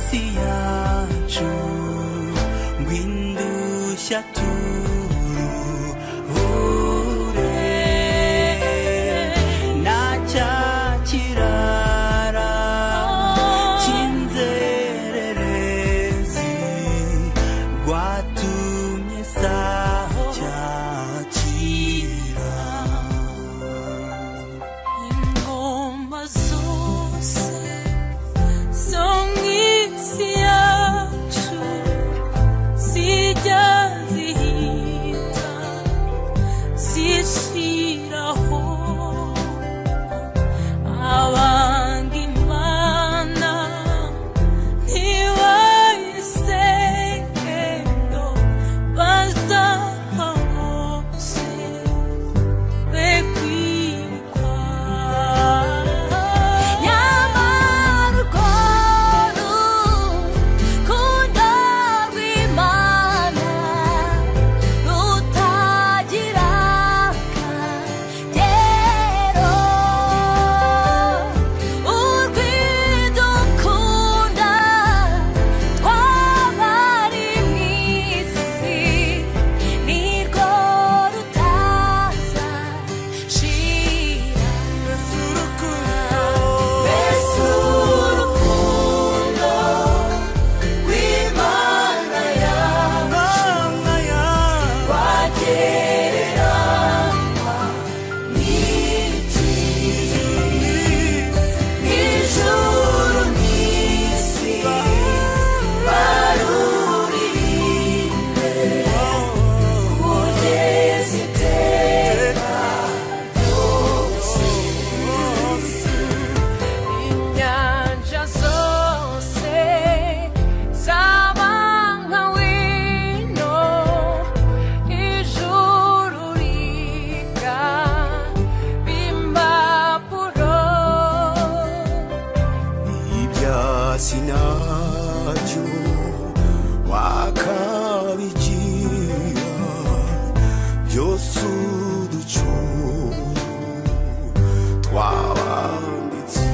Isi yacu ngwindushya turuhure nta cyakirara cy'inzererezi rwatumye sacyakira. Ingoma zose zo mu isi yacu zijya zihita zishiraho, abanga Imana ntibayisenge ngo bazapfa bose be kwibukwa. Nyamara urwo rukundo rw'Imana rutagira akagero, urw'idukunda twabari mu isi nirwo rutazashira. Mbese urukundo rw'Imana yacu rwagereranywa n'iki? Ijuru n'isi baruririmbe kugeza iteka ryose. Inyanja zose zaba nka wino, ijuru riga impapuro. Ibyasi nabyo wakabigira byose uducu twabanditse.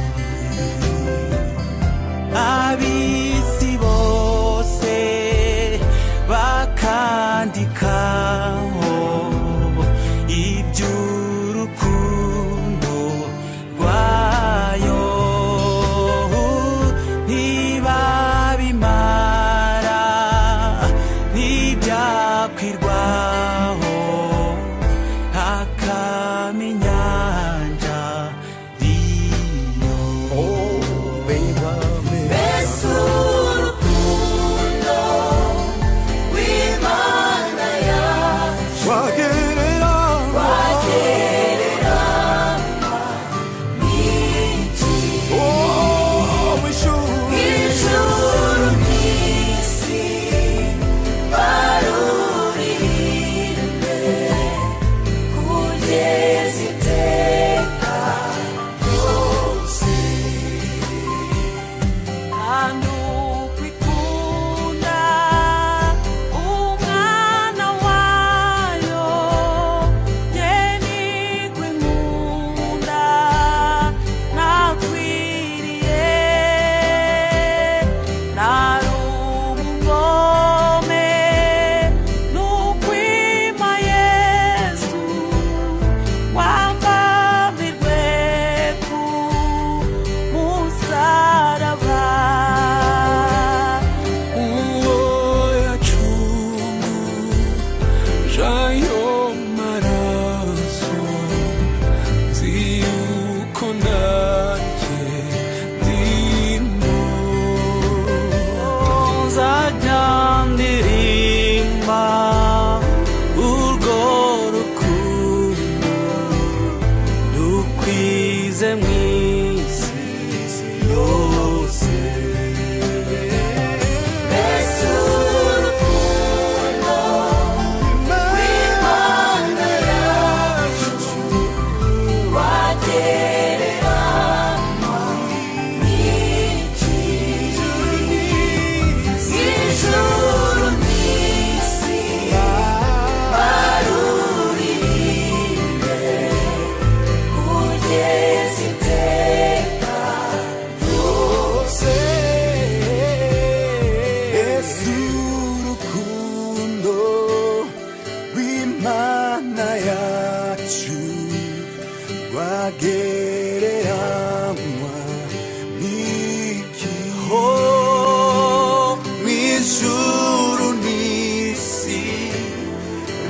Ab'isi bose bakandikaho iby'urukundo rwayo, ntibabimara, ntibyakwirwaho hakama inyanja riyo. Mbese urukundo rw'Imana yacu wagereranywa rwagereranywa n'iki? Oh, ijuru. Ijuru n'isi baruririmbe kugeza iteka ryose. Kandi ukwikunda umwana wayo ngenigwe nkunda nakwiriye, nari umugome, n'ukwima Yesu wambambirwe ku musaraba.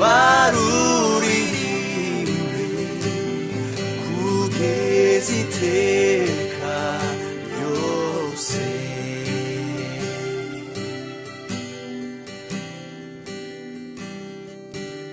Baruririmbe kugeza iteka.